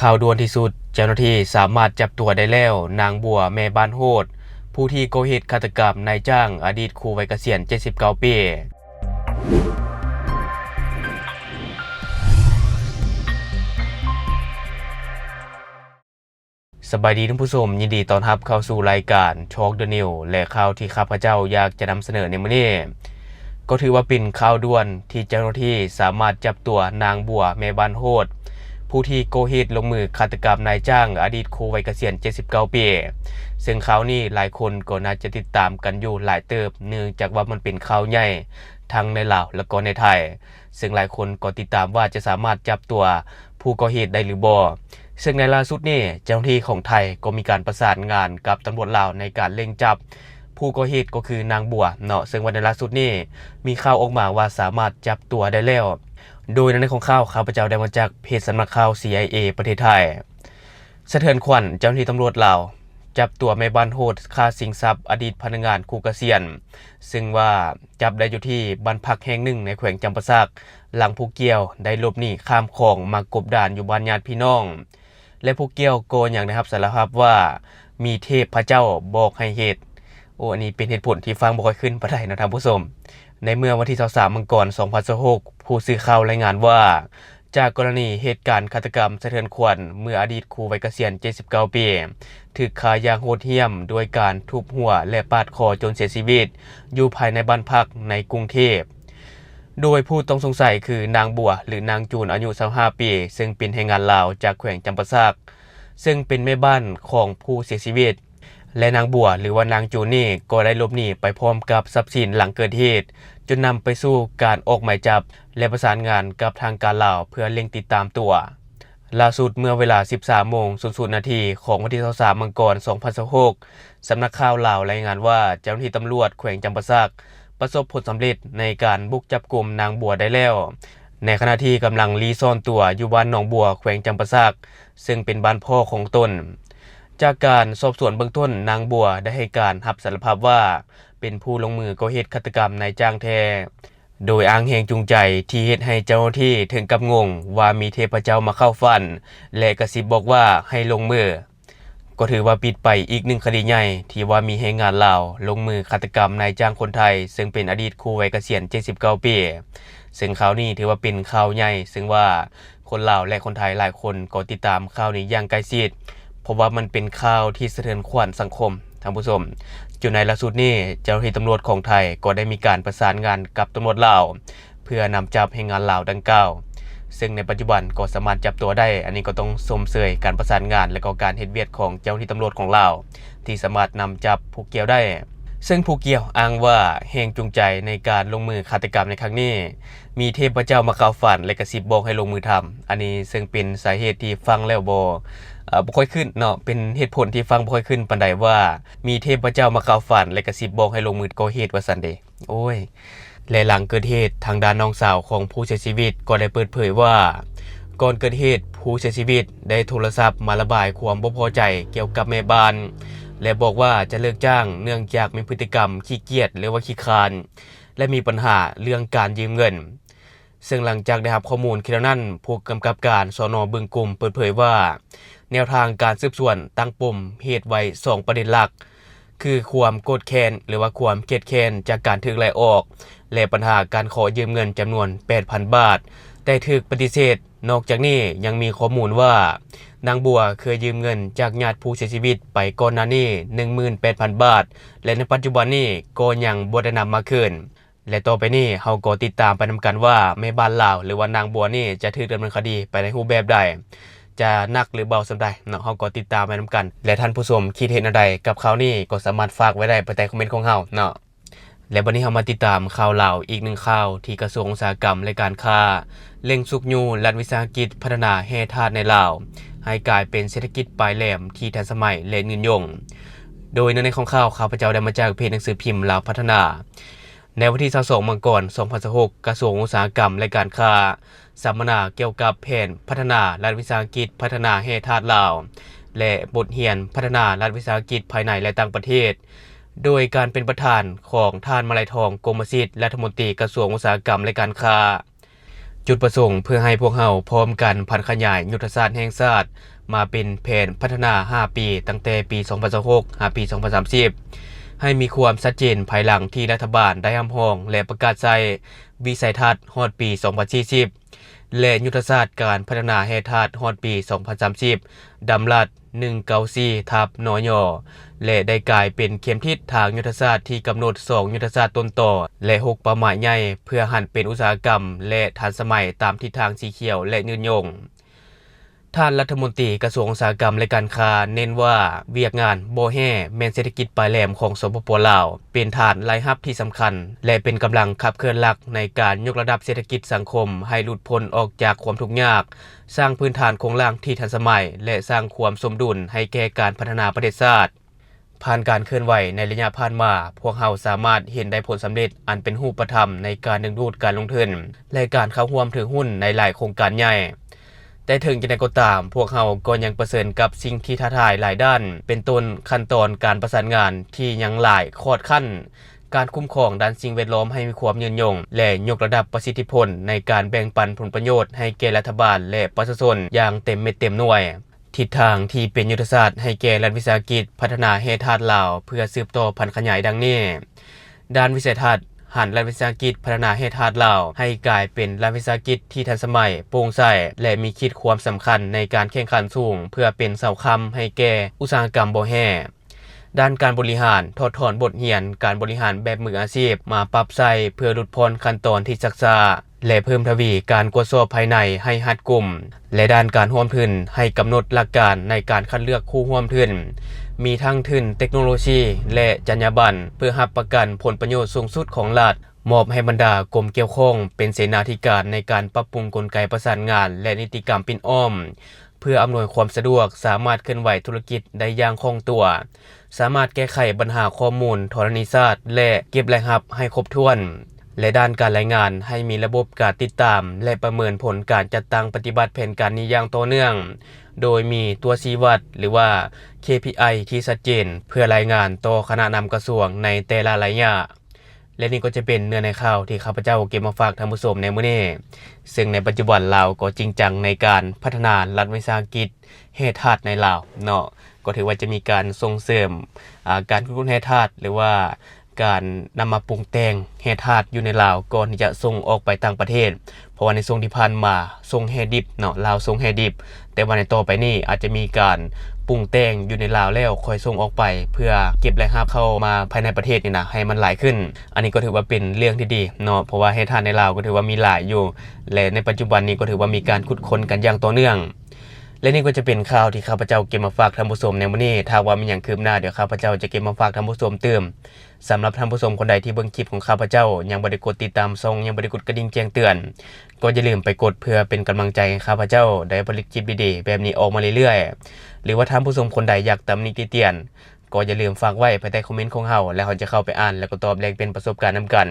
ຂ່າວດ່ວນທີ່ສຸດ, ເຈົ້າໜ້າທີ່ສາມາດຈັບຕົວໄດ້ແລ້ວ ນາງບົວ ແມ່ບ້ານໂຫດ ຜູ້ທີ່ກໍ່ເຫດຄາດຕະກຳນາຍຈ້າງອະດີດຄູໄວກະສຽນເຈັດສິບເກົ້າປີ. ສະບາຍດີທ່ານຜູ້ຊົມ, ຍິນດີຕ້ອນຮັບເຂົ້າສູ່ລາຍການ Talk the News ແລະ ຂ່າວທີ່ຂ້າພະເຈົ້າຢາກຈະນຳສະເໜີໃນມື້ນີ້ ກໍຖືວ່າເປັນຂ່າວດ່ວນທີ່ເຈົ້າໜ້າທີ່ສາມາດຈັບຕົວນາງບົວ ແມ່ບ້ານໂຫດ ຜູ້ທີ່ກໍ່ເຫດລົງມືຄາດຕະກຳນາຍຈ້າງອະດີດຄູໄວກະສຽນເຈັດສິບເກົ້າປີ, ເຊິ່ງຂ່າວນີ້ຫຼາຍຄົນກໍໜ້າຈະຕິດຕາມກັນຢູ່ຫຼາຍເຕີບ ເນື່ອງຈາກວ່າມັນເປັນຂ່າວໃຫຍ່ທັງໃນລາວ ແລະ ກໍໃນໄທ. ເຊິ່ງຫຼາຍຄົນກໍຕິດຕາມວ່າຈະສາມາດຈັບຕົວຜູ້ກໍ່ເຫດໄດ້ຫຼືບໍ່. ເຊິ່ງໃນລ່າສຸດນີ້ ເຈົ້າໜ້າທີ່ຂອງໄທກໍມີການປະສານງານກັບຕຳຫຼວດລາວໃນການເລັ່ງຈັບຜູ້ກໍ່ເຫດ ກໍຄືນາງບົວເນາະ. ເຊິ່ງວ່າໃນລ່າສຸດນີ້ມີຂ່າວອອກມາວ່າສາມາດຈັບຕົວໄດ້ແລ້ວ. ໂດຍໃນຂອງຂ່າວ ຂ້າພະເຈົ້າໄດ້ມາຈາກເພຈສຳນັກຂ່າວ ຊີໄອເອ ປະເທດໄທ. ສະເທືອນຂວັນ, ເຈົ້າໜ້າທີ່ຕຳຫຼວດລາວຈັບຕົວແມ່ບ້ານໂຫດຂ້າຊິງຊັບອະດີດພະນັກງານຄູກະສຽນ, ເຊິ່ງວ່າຈັບໄດ້ຢູ່ທີ່ບ້ານພັກແຫ່ງໜຶ່ງໃນແຂວງຈຳປາສັກ, ຫຼັງຜູ້ກ່ຽວໄດ້ຫຼົບໜີຂ້າມຂອງມາກົບດານຢູ່ບ້ານຍາດພີ່ນ້ອງ ແລະ ຜູ້ກ່ຽວກໍຍັງໄດ້ຮັບສາລະພາບວ່າມີເທບພະເຈົ້າບອກໃຫ້ເຮັດ. ໂອ້ ອັນນີ້ເປັນເຫດຜົນທີ່ຟັງບໍ່ຄ່ອຍຂຶ້ນປານໃດເນາະທ່ານຜູ້ຊົມ. ໃນເມື່ອວັນທີຊາວສາມ ມັງກອນ ສອງພັນຊາວຫົກ ຜູ້ສື່ຂ່າວລາຍງານວ່າ ຈາກກໍລະນີເຫດການຄາດຕະກຳສະເທືອນຂວັນ ເມື່ອອະດີດຄູໄວກະສຽນເຈັດສິບເກົ້າປີ ຖືກຂ້າຢ່າງໂຫດຫ້ຽມດ້ວຍການທຸບຫົວ ແລະ ປາດຄໍຈົນເສຍຊີວິດ ຢູ່ພາຍໃນບ້ານພັກໃນກຸງເທບ, ໂດຍຜູ້ຕ້ອງສົງໄສຄືນາງບົວ ຫຼື ນາງຈູນ ອາຍຸຊາວຫ້າປີ ເຊິ່ງເປັນແຮງງານລາວຈາກແຂວງຈຳປາສັກ ເຊິ່ງເປັນແມ່ບ້ານຂອງຜູ້ເສຍຊີວິດ. ແລະ ນາງບົວ ຫຼືວ່ານາງຈູນນີ້ ກໍໄດ້ຫຼົບໜີໄປພ້ອມກັບຊັບສິນຫຼັງເກີດເຫດ, ຈົນນຳໄປສູ່ການອອກໝາຍຈັບ ແລະ ປະສານງານກັບທາງການລາວເພື່ອເລັ່ງຕິດຕາມຕົວ. ລ່າສຸດເມື່ອເວລາສິບສາມໂມງສູນນາທີຂອງວັນທີຊາວສາມ ມັງກອນ ສອງພັນຊາວຫົກ ສຳນັກຂ່າວລາວລາຍງານວ່າ ເຈົ້າໜ້າທີ່ຕຳຫຼວດແຂວງຈຳປາສັກປະສົບຜົນສຳເລັດໃນການບຸກຈັບກຸມນາງບົວໄດ້ແລ້ວ ໃນຂະນະທີ່ກຳລັງລີ້ຊ່ອນຕົວຢູ່ບ້ານໜອງບົວ ແຂວງຈຳປາສັກ ເຊິ່ງເປັນບ້ານພໍ່ຂອງຕົນ. ຈາກການສອບສວນເບື້ອງຕົ້ນ, ນາງບົວໄດ້ໃຫ້ການຮັບສາລະພາບວ່າເປັນຜູ້ລົງມືກໍ່ເຫດຄາດຕະກຳນາຍຈ້າງແທ້, ໂດຍອ້າງແຮງຈູງໃຈທີ່ເຮັດໃຫ້ເຈົ້າໜ້າທີ່ເຖິງກັບງົງວ່າມີເທບພະເຈົ້າມາເຂົ້າຝັນ ແລະ ກະຊິບບອກວ່າໃຫ້ລົງມື. ກໍຖືວ່າປິດໄປອີກໜຶ່ງຄະດີໃຫຍ່ທີ່ວ່າມີແຮງງານລາວລົງມືຄາດຕະກຳນາຍຈ້າງຄົນໄທ ເຊິ່ງເປັນອະດີດຄູໄວກະສຽນເຈັດສິບເກົ້າປີ, ເຊິ່ງຂ່າວນີ້ຖືວ່າເປັນຂ່າວໃຫຍ່ ເຊິ່ງວ່າ ຄົນລາວ ແລະ ຄົນໄທຫຼາຍຄົນກໍຕິດຕາມຂ່າວນີ້ຢ່າງໃກ້ຊິດ ເພາະວ່າມັນເປັນຂ່າວທີ່ສະເທືອນຂວັນສັງຄົມ, ທ່ານຜູ້ຊົມ. ຈົນໃນລ່າສຸດນີ້ ເຈົ້າໜ້າທີ່ຕຳຫຼວດຂອງໄທກໍໄດ້ມີການປະສານງານກັບຕຳຫຼວດລາວ ເພື່ອນຳຈັບແຮງງານລາວດັ່ງກ່າວ, ເຊິ່ງໃນປັດຈຸບັນກໍສາມາດຈັບຕົວໄດ້. ອັນນີ້ກໍຕ້ອງຊົມເຊີຍການປະສານງານ ແລະ ກໍການເຮັດວຽກຂອງເຈົ້າໜ້າທີ່ຕຳຫຼວດຂອງລາວ ທີ່ສາມາດນຳຈັບຜູ້ກ່ຽວໄດ້. ເຊິ່ງຜູ້ກ່ຽວອ້າງວ່າແຮງຈູງໃຈໃນການລົງມືຄາດຕະກຳໃນຄັ້ງນີ້ ມີເທບພະເຈົ້າມາເຂົ້າຝັນ ແລະ ກະຊິບບອກໃຫ້ລົງມືທຳ. ອັນນີ້ເຊິ່ງເປັນສາເຫດທີ່ຟັງແລ້ວບໍ່ ເອີ ບໍ່ຄ່ອຍຂຶ້ນເນາະ, ເປັນເຫດຜົນທີ່ຟັງບໍ່ຄ່ອຍຂຶ້ນປານໃດວ່າ ມີເທບພະເຈົ້າມາເຂົ້າຝັນ ແລະ ກະຊິບບອກໃຫ້ລົງມືກໍ່ເຫດວ່າຊັ້ນເດ. ໂອ້ຍ ແລະ ຫຼັງເກີດເຫດ ທາງດ້ານນ້ອງສາວຂອງຜູ້ເສຍຊີວິດກໍໄດ້ເປີດເຜີຍວ່າ ກ່ອນເກີດເຫດ ຜູ້ເສຍຊີວິດໄດ້ໂທລະສັບມາລະບາຍຄວາມບໍ່ພໍໃຈກ່ຽວກັບແມ່ບ້ານ ແລະ ບອກວ່າຈະເລີກຈ້າງ ເນື່ອງຈາກມີພຶດຕິກຳຂີ້ກຽດ ຫຼືວ່າຂີ້ຄ້ານ ແລະ ມີບັນຫາເລື່ອງການຢືມເງິນ. ເຊິ່ງຫຼັງຈາກໄດ້ຮັບຂໍ້ມູນກ່ຽວກັບນັ້ນ, ຜູ້ກຳກັບການ ສນ ບຶງກຸມ ເປີດເຜີຍວ່າ ແນວທາງການສືບສວນຕັ້ງປົມເຫດໄວ້ສອງປະເດັນຫຼັກ ຄືຄວາມໂກດແຄ້ນ ຫຼືວ່າຄວາມຄຽດແຄ້ນຈາກການຖືກໄລ່ອອກ ແລະ ບັນຫາການຂໍຢືມເງິນຈຳນວນແປດພັນບາດ ແຕ່ຖືກປະຕິເສດ. ນອກຈາກນີ້ຍັງມີຂໍ້ມູນວ່າ ນາງບົວເຄີຍຢືມເງິນຈາກຍາດຜູ້ເສຍຊີວິດໄປກ່ອນໜ້ານີ້ໜຶ່ງໝື່ນແປດພັນບາດ ແລະ ໃນປັດຈຸບັນນີ້ກໍຍັງບໍ່ໄດ້ນຳມາຄືນ. ແລະ ຕໍ່ໄປນີ້ເຮົາກໍຕິດຕາມໄປນຳກັນວ່າ ແມ່ບ້ານລາວ ຫຼືວ່ານາງບົວນີ້ຈະຖືກດຳເນີນຄະດີໄປໃນຮູບແບບໃດ, ຈະໜັກ ຫຼື ເບົາສ່ຳໃດເນາະ, ເຮົາກໍຕິດຕາມໄປນຳກັນ. ແລະ ທ່ານຜູ້ຊົມຄິດເຫັນແນວໃດກັບຂ່າວນີ້ ກໍສາມາດຝາກໄວ້ໄດ້ພາຍໃຕ້ຄອມເມັນຂອງເຮົາເນາະ. ແລະ ບັດນີ້ເຮົາມາຕິດຕາມຂ່າວລາວອີກໜຶ່ງຂ່າວ ທີ່ກະຊວງອຸດສາຫະກຳ ແລະ ການຄ້າ ເລັ່ງຊຸກຍູ້ລັດວິສາຫະກິດພັດທະນາແຮ່ທາດໃນລາວ ໃຫ້ກາຍເປັນເສດຖະກິດປາຍແຫຼມທີ່ທັນສະໄໝ ແລະ ຍືນຍົງ. ໂດຍເນື້ອໃນຂອງຂ່າວ ຂ້າພະເຈົ້າໄດ້ມາຈາກເພຈໜັງສືພິມລາວພັດທະນາ. ໃນວັນທີຊາວສອງ ມັງກອນ ສອງພັນຊາວຫົກ ກະຊວງອຸດສາຫະກຳ ແລະ ການຄ້າ ສຳມະນາກ່ຽວກັບແຜນພັດທະນາລັດວິສາຫະກິດພັດທະນາແຮ່ທາດລາວ ແລະ ບົດຮຽນພັດທະນາລັດວິສາຫະກິດພາຍໃນ ແລະ ຕ່າງປະເທດ ໂດຍການເປັນປະທານຂອງທ່ານ ມະໄລທອງ ກົມມະສິດ ລັດຖະມົນຕີກະຊວງອຸດສາຫະກຳ ແລະ ການຄ້າ. ຈຸດປະສົງເພື່ອໃຫ້ພວກເຮົາພ້ອມກັນຜັນຂະຫຍາຍຍຸດທະສາດແຫ່ງຊາດມາເປັນແຜນພັດທະນາຫ້າປີ ຕັ້ງແຕ່ປີສອງພັນຊາວຫົກ ຫາປີສອງພັນສາມສິບ ໃຫ້ມີຄວາມຊັດເຈນພາຍຫຼັງທີ່ລັດຖະບານໄດ້ຮັບຮອງ ແລະ ປະກາດໃຊ້ວິໄສທັດຮອດປີສອງພັນສີ່ສິບ ແລະ ຍຸດທະສາດການພັດທະນາແຮ່ທາດຮອດປີສອງພັນສາມສິບ ດຳລັດ ໜຶ່ງເກົ້າສີ່ ທັບ ນຍ ແລະ ໄດ້ກາຍເປັນເຂັມທິດທາງຍຸດທະສາດທີ່ກຳນົດສອງຍຸດທະສາດຕົ້ນຕໍ ແລະ ຫົກເປົ້າໝາຍໃຫຍ່ ເພື່ອຫັນເປັນອຸດສາຫະກຳ ແລະ ທັນສະໄໝຕາມທິດທາງສີຂຽວ ແລະ ຍືນຍົງ. ທ່ານລັດຖະມົນຕີກະຊວງອຸດສາຫະກຳ ແລະ ການຄ້າ ເນັ້ນວ່າວຽກງານບໍ່ແຮ່ແມ່ນເສດຖະກິດປາຍແຫຼມຂອງ ສປປ ລາວ, ເປັນຖານລາຍຮັບທີ່ສຳຄັນ ແລະ ເປັນກຳລັງຂັບເຄື່ອນຫຼັກໃນການຍົກລະດັບເສດຖະກິດສັງຄົມໃຫ້ຫຼຸດພົ້ນອອກຈາກຄວາມທຸກຍາກ, ສ້າງພື້ນຖານໂຄງລ່າງທີ່ທັນສະໄໝ ແລະ ສ້າງຄວາມສົມດຸນໃຫ້ແກ່ການພັດທະນາປະເທດຊາດ. ຜ່ານການເຄື່ອນໄຫວໃນໄລຍະຜ່ານມາ, ພວກເຮົາສາມາດເຫັນໄດ້ຜົນສຳເລັດອັນເປັນຮູບປະທຳໃນການດຶງດູດການລົງທຶນ ແລະ ການເຂົ້າຮ່ວມຖືຫຸ້ນໃນຫຼາຍໂຄງການໃຫຍ່. ແຕ່ເຖິງຢ່າງໃດກໍຕາມ, ພວກເຮົາກໍຍັງປະເຊີນກັບສິ່ງທີ່ທ້າທາຍຫຼາຍດ້ານ, ເປັນຕົ້ນຂັ້ນຕອນການປະສານງານທີ່ຍັງຫຼາຍຂອດຂັ້ນ, ການຄຸ້ມຄອງດ້ານສິ່ງແວດລ້ອມໃຫ້ມີຄວາມຍືນຍົງ ແລະ ຍົກລະດັບປະສິດທິຜົນໃນການແບ່ງປັນຜົນປະໂຫຍດໃຫ້ແກ່ລັດຖະບານ ແລະ ປະຊາຊົນຢ່າງເຕັມເມັດເຕັມໜ່ວຍ. ທິດທາງທີ່ເປັນຍຸດທະສາດໃຫ້ແກ່ລັດວິສາຫະກິດພັດທະນາແຮ່ທາດລາວ ເພື່ອສືບຕໍ່ຜັນຂະຫຍາຍດັ່ງນີ້. ດ້ານວິໄສທັດ, ຫັນລັດວິສາຫະກິດພັດທະນາແຮ່ທາດລາວໃຫ້ກາຍເປັນລັດວິສາຫະກິດທີ່ທັນສະໄໝ, ໂປ່ງໃສ ແລະ ມີຂີດຄວາມສຳຄັນໃນການແຂ່ງຂັນສູງ ເພື່ອເປັນເສົາຄ້ຳໃຫ້ແກ່ອຸດສາຫະກຳບໍ່ແຮ່. ດ້ານການບໍລິຫານ, ຖອດຖອນບົດຮຽນການບໍລິຫານແບບມືອາຊີບມາປັບໃຊ້ ເພື່ອຫຼຸດຜ່ອນຂັ້ນຕອນທີ່ຊັກຊ້າ ແລະ ເພີ່ມທະວີການກວດສອບພາຍໃນໃຫ້ຮັດກຸມ ແລະ ດ້ານການຮ່ວມທຶນໃຫ້ກຳນົດຫຼັກການໃນການຄັດເລືອກຄູ່ຮ່ວມທຶນ, ມີທັງທຶນເຕັກໂນໂລຊີ ແລະ ຈັນຍາບັນ ເພື່ອຮັບປະກັນຜົນປະໂຫຍດສູງສຸດຂອງລັດ, ມອບໃຫ້ບັນດາກົມກ່ຽວຂ້ອງເປັນເສນາທິການໃນການປັບປຸງກົນໄກປະສານງານ ແລະ ນິຕິກຳປິດອ້ອມ ເພື່ອອຳນວຍຄວາມສະດວກ, ສາມາດເຄື່ອນໄຫວທຸລະກິດໄດ້ຢ່າງຄ່ອງຕົວ, ສາມາດແກ້ໄຂບັນຫາຂໍ້ມູນທໍລະນີສາດ ແລະ ເກັບລາຍຮັບໃຫ້ຄົບຖ້ວນ ແລະ ດ້ານການລາຍງານໃຫ້ມີລະບົບການຕິດຕາມ ແລະ ປະເມີນຜົນການຈັດຕັ້ງປະຕິບັດແຜນການນີ້ຢ່າງຕໍ່ເນື່ອງ, ໂດຍມີຕົວຊີ້ວັດ ຫຼືວ່າ ເຄພີໄອ ທີ່ຊັດເຈນ ເພື່ອລາຍງານຕໍ່ຄະນະນຳກະຊວງໃນແຕ່ລະໄລຍະ. ແລະ ນີ້ກໍຈະເປັນເນື້ອໃນຂ່າວທີ່ຂ້າພະເຈົ້າເກັບມາຝາກທ່ານຜູ້ຊົມໃນມື້ນີ້, ເຊິ່ງໃນປັດຈຸບັນລາວກໍຈິງຈັງໃນການພັດທະນາລັດວິສາຫະກິດແຮ່ທາດໃນລາວເນາະ, ກໍຖືວ່າຈະມີການສົ່ງເສີມ ອາ ການຂຸດຄົ້ນແຮ່ທາດ ຫຼືວ່າການນຳມາປຸງແຕ່ງແຮ່ທາດຢູ່ໃນລາວ ກ່ອນທີ່ຈະສົ່ງອອກໄປຕ່າງປະເທດ. ເພາະວ່າໃນຊ່ວງທີ່ຜ່ານມາສົ່ງແຮ່ດິບເນາະ, ລາວສົ່ງແຮ່ດິບ, ແຕ່ວ່າໃນຕໍ່ໄປນີ້ອາດຈະມີການປຸງແຕ່ງຢູ່ໃນລາວແລ້ວຄ່ອຍສົ່ງອອກໄປ ເພື່ອເກັບລາຍຮັບເຂົ້າມາພາຍໃນປະເທດນີ້ນະ ໃຫ້ມັນຫຼາຍຂຶ້ນ. ອັນນີ້ກໍຖືວ່າເປັນເລື່ອງທີ່ດີເນາະ, ເພາະວ່າແຮ່ທາດໃນລາວກໍຖືວ່າມີຫຼາຍຢູ່ ແລະ ໃນປັດຈຸບັນນີ້ກໍຖືວ່າມີການຂຸດຄົ້ນກັນຢ່າງຕໍ່ເນື່ອງ. ແລະ ນີ້ກໍຈະເປັນຂ່າວທີ່ຂ້າພະເຈົ້າເກັບມາຝາກທ່ານຜູ້ຊົມໃນມື້ນີ້. ຖ້າວ່າມີຫຍັງຄືບໜ້າ ດຽວຂ້າພະເຈົ້າຈະເກັບມາຝາກທ່ານຜູ້ຊົມຕື່ມ. ສຳລັບທ່ານຜູ້ຊົມຄົນໃດທີ່ເບິ່ງຄລິບຂອງຂ້າພະເຈົ້າ ຍັງບໍ່ໄດ້ກົດຕິດຕາມຊ່ອງ, ຍັງບໍ່ໄດ້ກົດກະດິ່ງແຈ້ງເຕືອນ, ກໍຢ່າລືມໄປກົດເພື່ອເປັນກຳລັງໃຈໃຫ້ຂ້າພະເຈົ້າໄດ້ຜະລິດຄລິບດີໆແບບນີ້ອອກມາເລື້ອຍໆ. ຫຼືວ່າທ່ານຜູ້ຊົມຄົນໃດຢາກຕຳໜິຕິຕຽນ, ກໍຢ່າລືມຝາກໄວ້ພາຍໃຕ້ຄອມເມັນຂອງເຮົາ ແລະ ເຮົາຈະເຂົ້າໄປອ່ານ ແລະ ກໍຕອບແລກປ່ຽນປະສົບການນຳກັນ.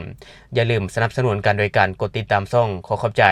ຢ່າລືມສະໜັບສະໜູນກັນໂດຍການກົດຕິດຕາມຊ່ອງ. ຂໍຂອບໃຈ.